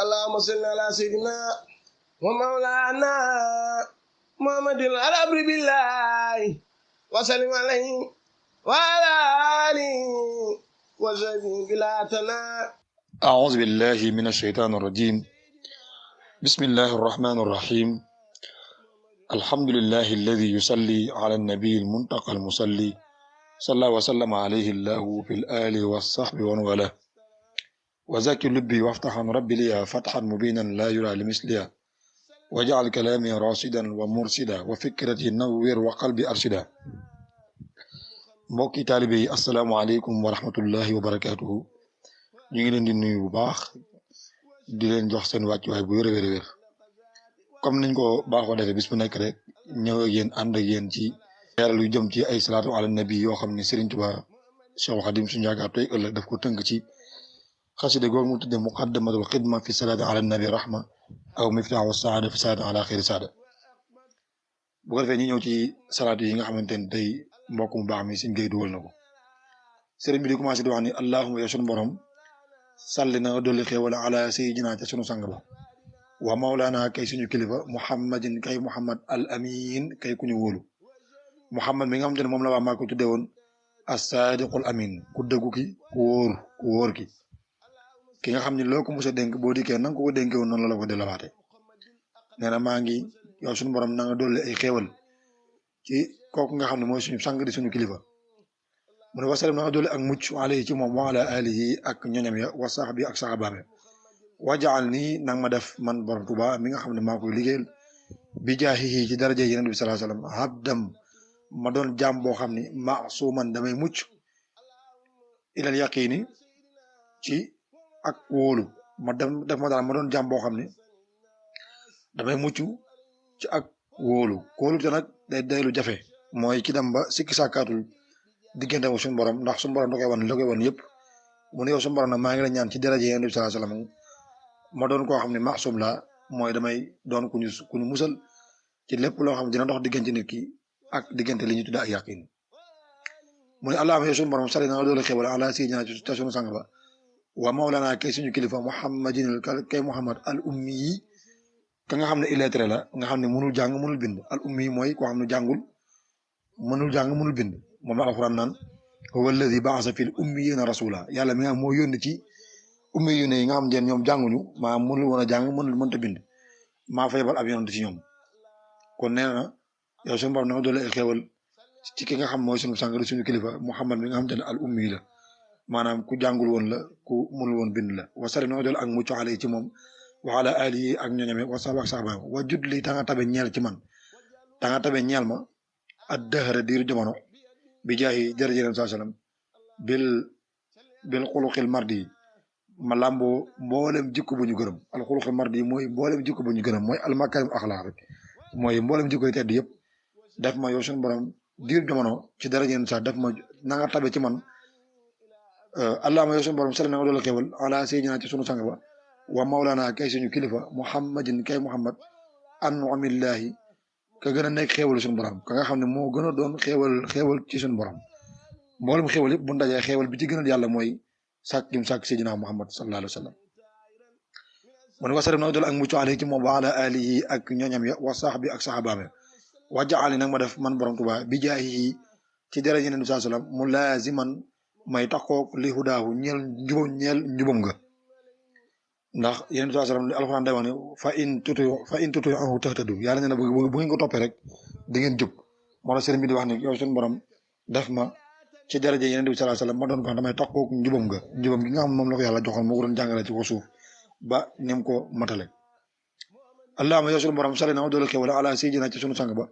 اللهم صل على سيدنا ومولانا محمد العربي بالله وسلم عليه وعلى آله وصحبه بلا تنام. أعوذ بالله من الشيطان الرجيم. بسم الله الرحمن الرحيم. الحمد لله الذي يصلي على النبي المنتقى المصلي صلى وسلم عليه الله في الآل والصحب وله وزكي لبي وافتح ربي لي فتحا مبينا لا يرى لمثلها وجعل كلامي راشدا ومرشدا وفكرتي نوّر وقلبي أرشدا. mbokki taalibe yi asalaamaaleykum wa rahmatullahi wa barakaatuhu. ñu ngi leen di nuyu bu baax di leen jox seen wàccuwaay bu wér a wér a wér comme niñ ko baaxoo defee bis bu nekk rek ñëw ak yéen ànd ak yéen ci leeral yu jëm ci ay salaatu ala nabi yoo xam ne Serigne Touba Cheikh Khadim suñu yaakaar tey ëllëg daf ko tënk ci xasida googu mu tudde muqaddamatul xidma fi salaati ala nabi rahma aw miftaahu saada fi salaati ala xayri saada. bu ko defee ñu ñëw ci salaatu yi nga xamante ne tey mbokk mu baax mi suñ géey dugal na ko. Serigne bi di commencé di wax ni allahumma ya sunu borom salli na dolli xéewal ala sayyidina ca sunu sang ba wa mawlaana kay suñu kilifa muhammadin kay muhammad al amin kay ku ñu wóolu muhammad mi nga xamante ne moom la waa maa ko tuddee woon as-saadiqul amin ku dëggu ki ku wóor ki nga xam ne loo ko mos a dénk boo dikkee na nga ko dénkee woon noonu la ko delawaate. nee na maa ngi yow suñu borom na nga dolli ay xéewal ci kooku nga xam ne mooy suñu sang di suñu kilifa mu ne wasalam na nga dolli ak mucc alayhi ci moom wa ala alihi ak ñoñam ya wa sahbi ak sahabaam ya wajaal nii nang ma def man borom Tuuba mi nga xam ne maa koy liggéeyal bi jaahihi ci daraja Yonent bi sallallahu alayhi wasallam habdam ma doon jaam boo xam ne masuman damay mucc ilal yaqini ci ak wóolu ma def ma daal ma doon jaam boo xam ne damay mucc ci ak wóolu kóolu te nag day lu jafe mooy ki dem ba sikki sàkkaatul diggante ak suñu borom ndax suñu borom da koy wan yëpp mu ne yow suñu borom nag maa ngi la ñaan ci daraja Yonent bi sallallahu alayhi wasallam ma doon koo xam ne maasum la mooy damay doon ku ñu musal ci lépp loo xam ne dina dox diggante nit ki ak diggante li ñu tudd ak yaqin. mu ne allahumma yow suñu borom sali na nga doole xéwal ala sayyidina ca suñu sang ba wa mawlana kay suñu kilifa muhammadin kay muhammad al ummi yi ka nga xam ne illettré la nga xam ne mënul jàng mënul bind al ummi yi mooy koo xam ne jàngul mënul jàng mënul bind moom la alquran naan huwa alladi ba'asa fil ummiyina rasula yàlla mi nga moo yónni ci ummi yu ne yi nga xam ne ñoom jànguñu maa mënul woon a jàng mënta bind maa fa yebal ab yonent ci ñoom. kon nee na yow suñu borom na nga doole ay xéewal ci ki nga xam mooy suñu sang suñu kilifa muhammad mi nga xam te ne al ummi la maanaam ku jàngul woon la ku mënul woon bind la wasalim na nga doole ak mucc alayhi ci moom wa ala alihi ak ñoñame wa sahbi ak sahabaam wa jud li ta nga tabe ñeel ci man ta nga tabe ñeel ma ad dahra diiru jamono bi jaahi jërëjëf sallallahu alayhi wasallam bil xuluqil mardi ma làmboo mboolem jikko bu ñu gërëm alxuluqil mardi mooy mboolem jikko bu ñu gërëm mooy almakarim axlaq rek mooy mboolem jikko yi tedd yëpp def ma yow suñu borom diir jamono ci dara ñeen sax def ma na nga tabe ci man allahumma yow suñu borom sal na nga doole xéwal ala sayyidina ci sunu sang ba wa mawlana kay suñu kilifa muhammadin kay muhammad an'amillahi ka gën a nekk xéwalu suñu borom ka nga xam ne moo gën a doon xéwal ci suñu borom mboolem xéwal yëpp bu ndajee xéwal bi ci gën a yàlla mooy sàkk gim sàkk Seydina Muhammad sallallahu alayhi wa sallam mu ne wasalam na dool ak mucc alayhi ci moom wa ala alihi ak ñooñam ya wa sahbi ak sahabaam ya wajaali nag ma def man borom Tuubaa bi jaahihi ci dara Yonent bi sallallahu alayhi wa sallam mu laaziman may taxoog li hudaahu ñeel njubam nga ndax Yonent bi sallallahu alayhi wa sallam alxuraan day wax ne fa in tutu anhu tahtadu yàlla nee na bu ngeen ko toppee rek da ngeen jub moo tax sëriñ bi di wax ne yow suñu borom def ma ci daraja Yonent bi sallallahu alayhi wasallam ma doon ko damay taxaw njubam gi nga xam moom la ko yàlla joxoon moo ko doon jàngale ci ko suuf ba ni mu ko matale. allahumma yow suñu borom sali na doole xéwal ala sayyidina ci sunu sang ba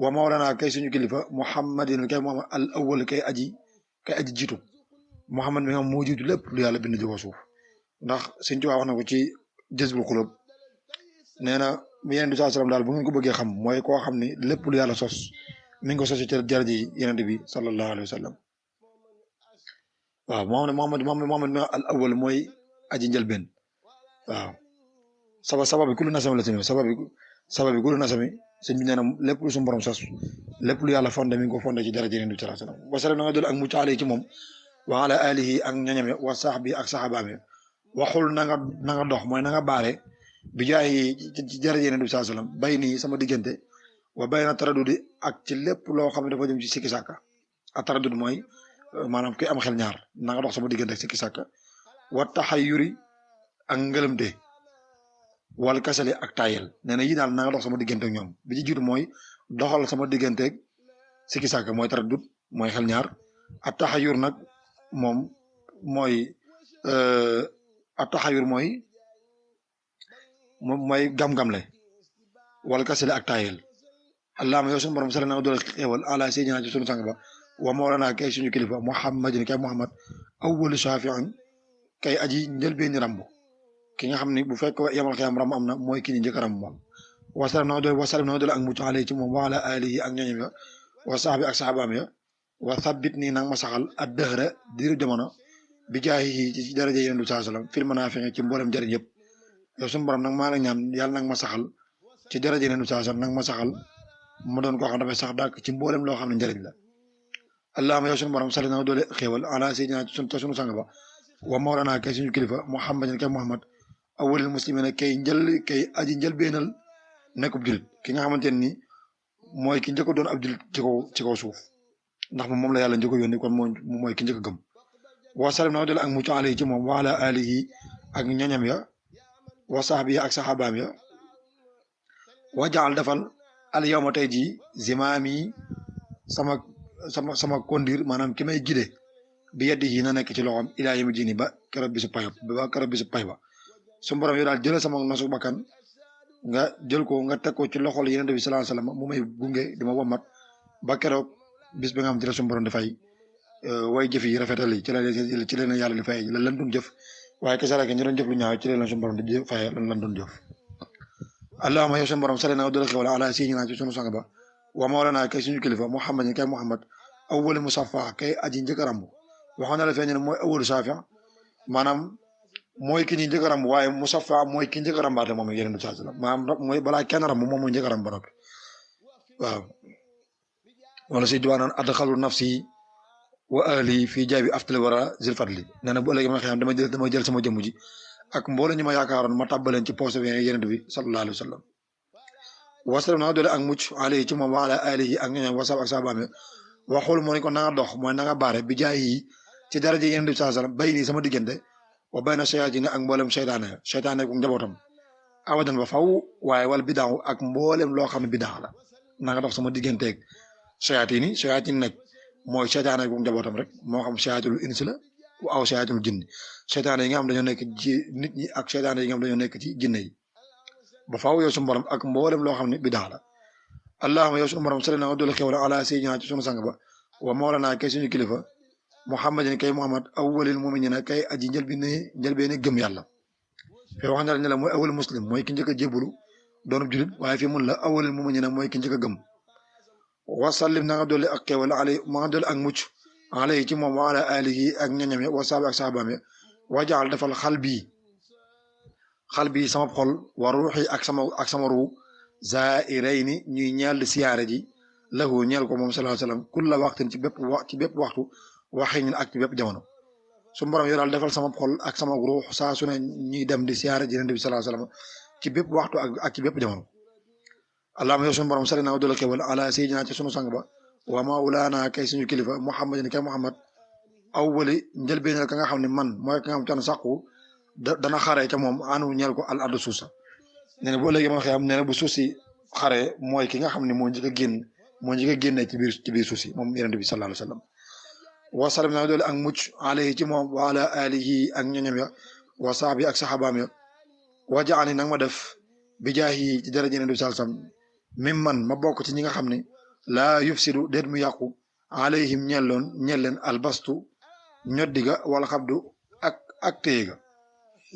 wa mawlana kay suñu kilifa muhammadin kay muhammad al awwal kay aji jiitu muhammad mi nga xam moo jiitu lépp lu yàlla bind ci ko suuf ndax Sëriñ Tuubaa wax na ko ci Jazbul Xulub nee na Yonent bi sallallahu alayhi wasallam daal bu ngeen ko bëggee xam mooy koo xam ni lépp lu yàlla sos mi ngi ko sos ci daraja Yonent bi sallallahu alayhi wasallam. waaw Muhammad mi al awwal mooy aji njëlbeen waaw sabab bi kullu nasami la tamit sabab bi kullu nasami sëñ bi nee na lépp lu suñu borom sos lépp lu yàlla fondé mi ngi ko fondé ci daraja Yonent bi sallallahu alayhi wasallam wasalam na nga dool ak mucc alayhi ci moom wa ala alihi ak ñoñam wa sahbi ak sahabaam waxul na nga dox mooy na nga baare bi jaay ci jërëjëf Yonent bi sallallahu alayhi wasallam bay nii sama diggante wa bay na taradudi ak ci lépp loo xam ne dafa jëm ci sikki sàkka a taradud mooy maanaam kuy am xel ñaar na nga dox sama diggante ak sikki sàkka wa taxayyuri ak ngëlëmte wal kasali ak tayel nee na yi daal na nga dox sama diggante ak ñoom bi ci jiitu mooy doxal sama diggante ak sikki sàkka mooy taradud mooy xel ñaar a taxayyur nag moom mooy a taxayyur mooy gam-gamle wal kasali ak tayel allahumma yow suñu borom sala na nga doole xéewal ala sayyidina ci sunu sang ba wa mawlana kay suñu kilifa muhammadin kay muhammad awwalu shafi'in kay aji njëlbeeni rambu ki nga xam ne bu fekk yamal xiyam ram am na mooy ki ñu njëkk a ram moom wasalam na nga doole ak mucc alay ci moom wa ala alihi ak ñoñam ya wa sahbi ak sahabaam ya wa thabbit nii nang ma saxal ad dëhra diiru jamono bi jaahihi ci daraja Yonent bi sallallahu alayhi wasallam fil manaafi'i ci mboolem njëriñ yëpp yow suñu borom nag maa la ñaan yàlla nag ma saxal ci daraja Yonent bi sallallahu alayhi wasallam nag ma saxal ma doon koo xam dafay sax dàkk ci mboolem loo xam ne njëriñ la allahumma yow suñu borom sali na nga doole xéewal ala sayyidina sunu sang ba wa mawlana kay suñu kilifa muhammadin kay muhammad awwalil muslimina kay aji njëlbeenal nekkub julit ki nga xamante ni mooy ki njëkk a doon ab julit ci kaw suuf ndax moom la yàlla njëkk a yónni kon moom mooy ki njëkk a gëm wa salim na nga doole ak mucc alayhi ci moom wa ala alihi ak ñoñam ya wa sahbi ak sahabaam ya wa jaal defal al yawma tey jii zimaami sama kondir maanaam ki may gide bi yeddi yi na nekk ci loxoom ilaa yawmi diini ba keroog bisu pay ba su borom yow daal jëlee sama nosu bakkan nga jël ko nga teg ko ci loxol Yonent bi sallallahu alayhi wasallam mu may gunge di ma womat ba keroog bis bi nga xam ci la su borom dafay way jëf yi rafetal yi ci leen yàlla di fay lan doon jëf waaye kese rek ñu doon jëf lu ñaaw ci leen su borom di fay lan doon jëf allahumma yow suñu borom sali na doole xewal ala sayyidina ci sunu sang ba wa mawlana kay suñu kilifa muhammadin kay muhammad awwalu musaffa kay aji njëkk a rambu waxoon na la feeñ ne mooy awwalu safi maanaam mooy ki ñi njëkk a rambu waaye musaffa mooy ki njëkk a rambaate moom Yonent bi sallallahu alayhi wasallam maanaam mooy balaa kenn rambu moom mooy njëkk a rambu ba noppi waaw wala si diwaanaan adxalu nafsi wa ahli fii jaabi aftali wara zil fadli nee na bu ëllëgee ma xam dama jël sama jëmm ji ak mbooloo ñi ma yaakaaroon ma tàbbaleen ci poche bi Yonent bi sallallahu alayhi wasallam wasalam na nga doole ak mucc alayhi ci moom wa ala alihi ak ñoñam wasab ak sahabaam waxul moo ni ko na nga dox mooy na nga baare bi jaay yi ci daraja Yonent bi sallallahu alayhi wasallam bay nii sama diggante wa bayna shayatin ak mboolem seytaane ku njabootam abadan ba faw waaye wala bidaaw ak mboolem loo xam ne bidaa la na nga dox sama digganteeg shayatin nag mooy seytaane ku njabootam rek moo xam shayatul insi la aw shayatul jinni seytaane yi nga xam dañoo nekk ci nit ñi ak seytaane yi nga xam dañoo nekk ci jinne yi ba faaw yow suñu borom ak mboolem loo xam ne bidaa la allahumma yow suñu borom sali na nga doole xewal ala sayyidina ci sunu sang ba wa mawlana kay suñu kilifa muhammadin kay muhammad awwalil mu'minina kay aji njëlbeeni gëm yàlla fi wax na la mooy awwal muslim mooy ki njëkk a jébbalu doonub julit waaye fi mun la awwalil mu'minina mooy ki njëkk a gëm wasallim na nga doole ak xewal alay ma nga doole ak mucc alayhi ci moom wa ala alihi ak ñoñam ya wa sahbi ak sahabaam ya wajaal defal xal bii sama xol wa ruuxi ak sama ruu zairayni ñuy ñeel di siyaare ji lahu ñeel ko moom sallallahu alayhi wasallam kulla waxtin ci bépp waxtu waxin ak ci bépp jamono su borom yow daal defal sama xol ak sama ruux saa su ne ñuy dem di siyaare ji Yonent bi sallallahu alayhi wasallam ci bépp waxtu ak ci bépp jamono allahumma yow suñu borom sali na doole xewal ala sayyidina ci sunu sang ba wa mawlana kay suñu kilifa muhammadin kay muhammad awwali njëlbéenal ka nga xam ne man mooy ka nga xam te sàqu dana xaree ca moom anu ñeel ko al ardu suusa nee na bu ëllëgee ma xam nee na bu suuf si xaree mooy ki nga xam ne moo njëkk a génnee ci biir suuf si moom Yonent bi sallallahu alayhi wasallam wasalam na doole ak mucc alayhi ci moom wa ala alihi ak ñoñam ya wa sahbi ak sahabaam ya wajaani nag ma def bi jaahi ci daraja Yonent bi sallallahu alayhi wasallam mim man ma bokk ci ñi nga xam ne laa yufsidu déet mu yàqu alayhim ñeel leen albastu ñoddiga wala xabdu ak téyega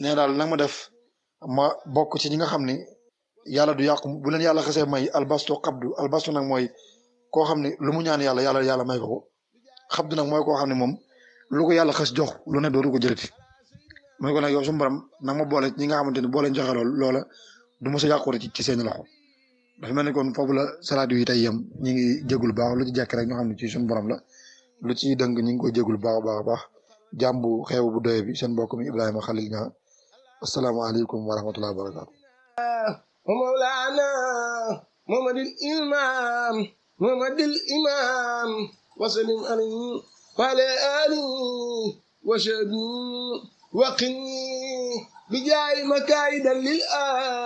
nee daal nag ma def ma bokk ci ñi nga xam ne yàlla du yàqu bu leen yàlla xasee may albastu xabdu albastu nag mooy koo xam ne lu mu ñaan yàlla may ko xabdu nag mooy koo xam ne moom lu ko yàlla xas jox lu ne dootu ko jëlati mooy ko nag yow suñu borom nag ma boole ñi nga xamante ne boo leen joxe loola du mos a yàqu ci seen loxo dafa mel ni kon foofu la salaatu yi tey yem ñi ngi jégul baax lu ci jekk rek ñoo xam ne ci suñu borom la lu ci dëng ñi ngi koy jégul baax a baax jàmbu xeebu bu doye bi seen mbokk mi Ibrahima Khalil Niang asalaamaaleykum wa rahmatullahi wa barakaatu. ومولانا محمد الإمام وسلم عليه وعلى آله وشهده وقني بجاي مكايدا للآن